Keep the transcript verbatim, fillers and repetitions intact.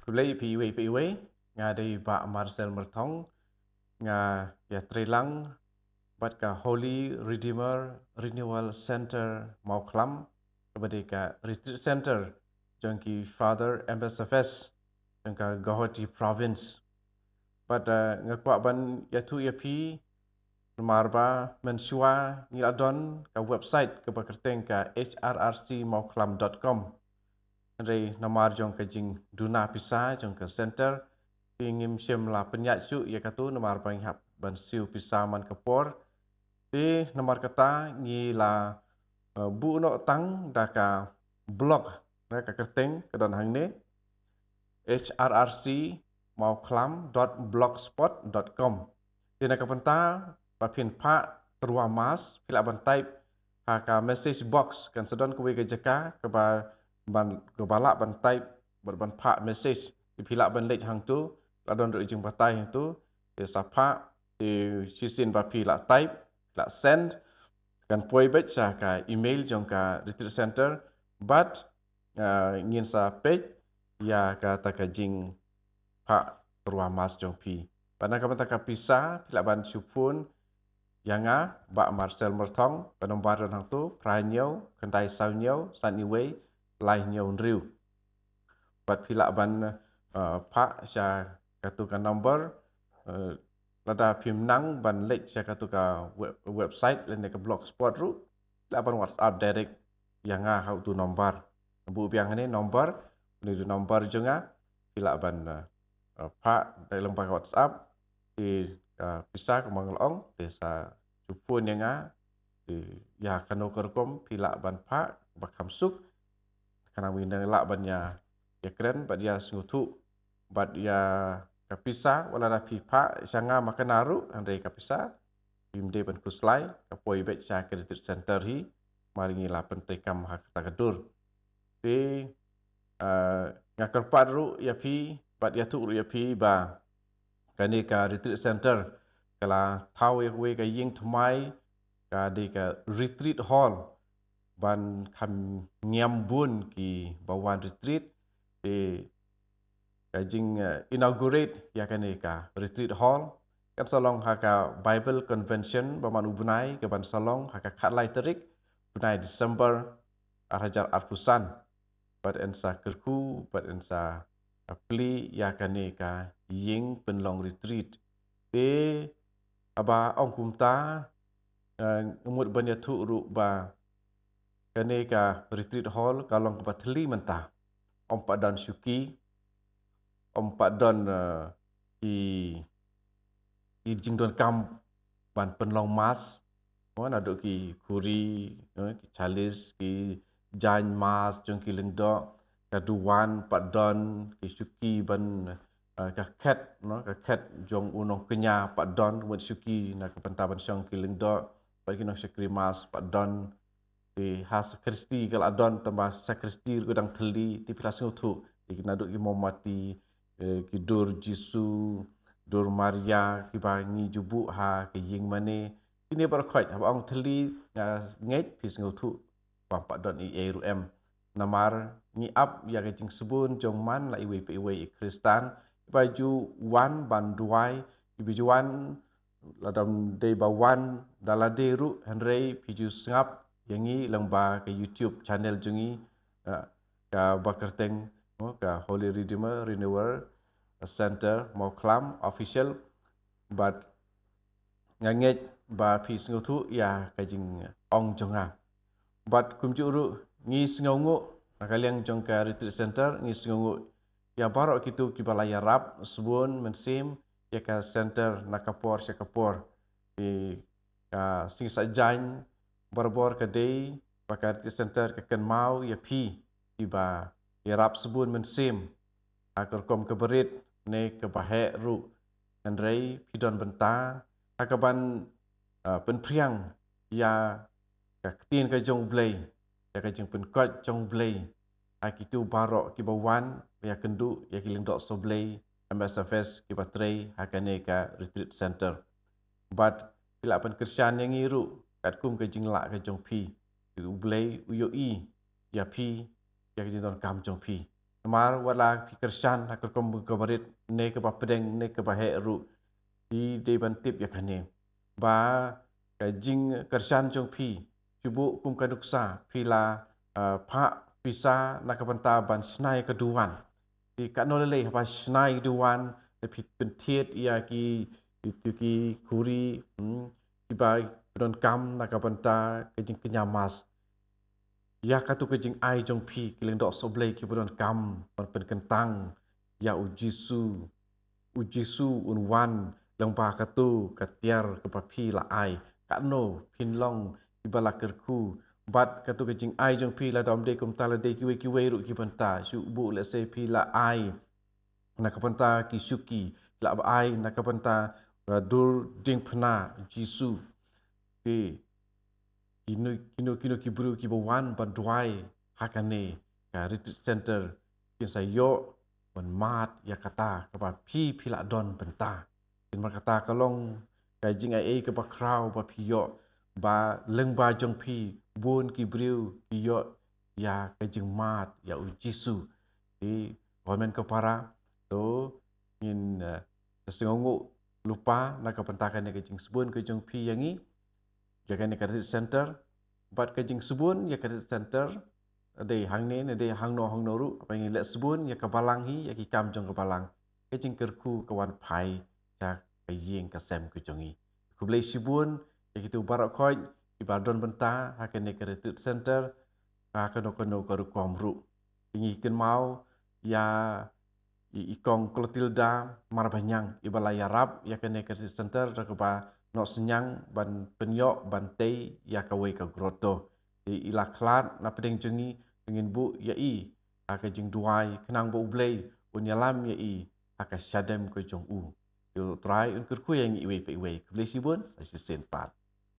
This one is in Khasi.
Khublei ïa phi iwei pa iwei, nga dei Bah Marcel Myrthong, nga ïatreilang bad ka Holy Redeemer Renewal Center Mawkhlam, kaba dei ka retreat center jong ki Father M S F S jong ka Guwahati Province. Bad, eh, nga kwah ban ïathuh ïa phi namar ba mynshuwa ngi la don ka website kaba kyrteng ka H R R C mawkhlam dot com. Hynrei namar jong ka jingduna pisa jong ka center, te ngim shym la pynïaid shuh ïa katu namar ba ngi hap ban siew pisa man ka por. Te namar kata ngi la, eh, buh noh tang da ka blog, na ka kyrteng ka don hangne, H R R C mawkhlam dot blogspot dot com. Te na ka bynta ba phin phah tyrwa mass, phi lah ban type ha ka message box, kan sa don kawei ka jaka kaba ban, kaba lah ban type bad ban phah message. Te phi lah ban leit hangtu, la don ruh jingbatai hangtu. Te sa phah, te shisien ba phi lah type, lah send, kan poi beit sha ka email jong ka retreat center, bad, ah, ngin sa peit ïa kata ka jingphah tyrwa mass jong phi. Bad na ka bynta ka pisa, phi lah ban shu phone ïa nga, Bah Marcel Myrthong, ka nombar don hangtu, phra hynñiew, khyndai saw hynñiew, san wei, lai hynñiew hynriew. Bad phi lah ban, eh, phah sha katu ka number, eh, lada phim nang ban leit sha katu ka web-, website lane ka blogspot ruh, lah ban WhatsApp direct ïa nga ha utu number. Buh biang hangne number, une u number jong nga, phi lah ban, eh, eh, phah direct lyngba ka WhatsApp, te, eh, pisa kumba nga la ong, te sa shu phone ïa nga, te ïa kano ka rukom phi lah ban phah ba kham suk, khnang ba ngin lah ban ïa, ïa kren bad ïa sngewthuh. Bad ïa ka pisa, wat la da phi phah sha nga ma kane ruh, hynrei ka pisa phim dei ban khuslai, ka poi beit sha ka retreat center hi, mar ngi la pyntreikam ha kata ka dur. Te, eh, nga kyrpad ruh ïa phi, bad ïathuh ruh ïa phi ba kane ka retreat center ka la thaw ïa kawei ka ïing thymmai, ka dei ka retreat hall, ban kham ngiam bun kiba wan retreat, te ka jing, eh, inaugurate ïa kane ka retreat hall kan sa long ha ka Bible Convention ba man u bnai, kaban sa long ha ka khatlai tarik bnai December ar hajar arphew san. Bad yn sa kyrkhu, bad yn sa plie ïa kane ka ïing pynlong retreat. Te haba ong kumta, eh, nga mut ban ïathuh ruh ba kane ka retreat hall ka long kaba thylli mynta. Ym pat don shuki, ym pat don, eh, ki, ki jingdonkam ban pynlong mass. Mo, naduh ki khuri, eh, ki chalice, ki jaiñ mass jong ki lyngdoh, ka duwan pat don, ki shuki ban, eh, ka khet, no, ka khet jong u nongkñia pat don, wat shuki na ka bynta ban shong ki lyngdoh, bad ki nongshakri mass pat don. Te ha sakristi ka la don, tangba sakristi ruh ka dang thylli, te phi la sngewthuh, te naduh ki mombati, eh, ki dur Jisu, dur Maria, kiba ngi ju buh ha ka ïing mane. Kine baroh khoit, haba ong thylli, nga ngeit phi sngewthuh ba ym pat don ei ei ruh em. Namar ngi ap ïa ka jingsbun jong man la iwei pa iwei i Khristan, iba ju wan ban duwai, iba ju wan lada ym dei ba wan da lade ruh, hynrei phi ju sngap ïa ngi lyngba ka YouTube channel jong ngi, eh, kaba kyrteng, mo, ka Holy Redeemer Renewal Center Mawkhlam Official. Bad nga ngeit ba phi sngewthuh ïa ka jingong jong nga. Bad kumjuh ruh ngi sngewnguh, na ka liang jong ka retreat center, ngi sngewnguh ïa baroh kito kiba la ïarap sbun mynsiem ïa ka center na ka por sha ka por. Te ka sngi Saitjaiñ barabor ka dei ba ka retreat center ka kynmaw ïa phi kiba ïarap sbun mynsiem ha ka rukom kaba rit ne kaba heh ruh. Hynrei phi don bynta ha kaban, ah, pynphriang ïa ka ktien ka jong U Blei, ïa ka jingpynkhiah jong U Blei ha kito baroh kiba wan ïakynduh ïa ki lyngdoh sohblei M S F S kiba trei ha kane ka retreat center. Bad phi lah ban kyrshan ïa ngi ruh katkum ka jinglah ka jong phi. U Blei u ïohi ïa phi, ïa ka jingdonkam jong phi. Namar wat la phi kyrshan ha ka rukom kaba rit ne kaba pdeng ne kaba heh ruh, phi dei ban tip ïa kane, ba ka jingkyrshan jong phi shu buh kum ka nuksa, phi la, ah, phah pisa na ka bynta ban shna ïa ka duwan. Te katno lei lei haba shna ïa ka duwan, te phi pynthied ïa ki, ki, ki khuri, hmm, kiba pyndonkam na ka bynta ka jingkñia mask. Ïa katu ka jingai jong phi, ki lyngdoh sohblei kiba donkam ban pynkyntang ïa U Jisu. U Jisu un wan lyngba katu ka tiar kaba phi la ai. Katno phin long kiba la kyrkhu bad katu ka jingai jong phi, lada ym dei kumta, la dei kiwei kiwei ruh ki bynta. Shu buh, let's say, phi la ai na ka bynta ki shuki, la ai na ka bynta, uh, dur diengphna Jisu. Te kino, kino, kino ki briew kiba wan ban duwai ha kane ka retreat center, kin sa ïoh ban mad ïa kata kaba phi, phi la don bynta. Te namar kata ka long ka jingaiei kaba khraw ba phi ïoh, ba lyngba jong phi bun ki briew ki ïoh ïa ka jingmad ïa U Jisu. Te, ko hynmen ko para, to ngin, eh, sngewnguh lypa na ka bynta kane ka jingsbun ka jong phi ïa ngi, ïa kane ka retreat center. Bad ka jingsbun ïa ka retreat center, dei hangne ne dei hangno hangno ruh, haba ngi leh sbun ïa ka balang hi, ïa ki kam jong ka balang, ka jingkyrkhu ka wan phai sha ka ïing ka sem ka jong ngi. Khublei shibun ïa kito baroh khoit kiba don bynta ha kane ka retreat center, ha kano kano ka rukom ruh. Ngi kynmaw ïa i, i kong Clotilda Marbaniang, iba la ïarap ïa kane ka retreat center da kaba noh synñiang ban pynïoh ban tei ïa kawei ka grotto. Te i la khlad na pdeng jong ngi, ngin buh ïa i ha ka jingduwai khnang ba U Blei un ïalam ïa i ha ka shadem ka jong u. Te U Trai un kyrkhu ïa ngi iwei pa iwei. Khublei shibun, sa shisien pat.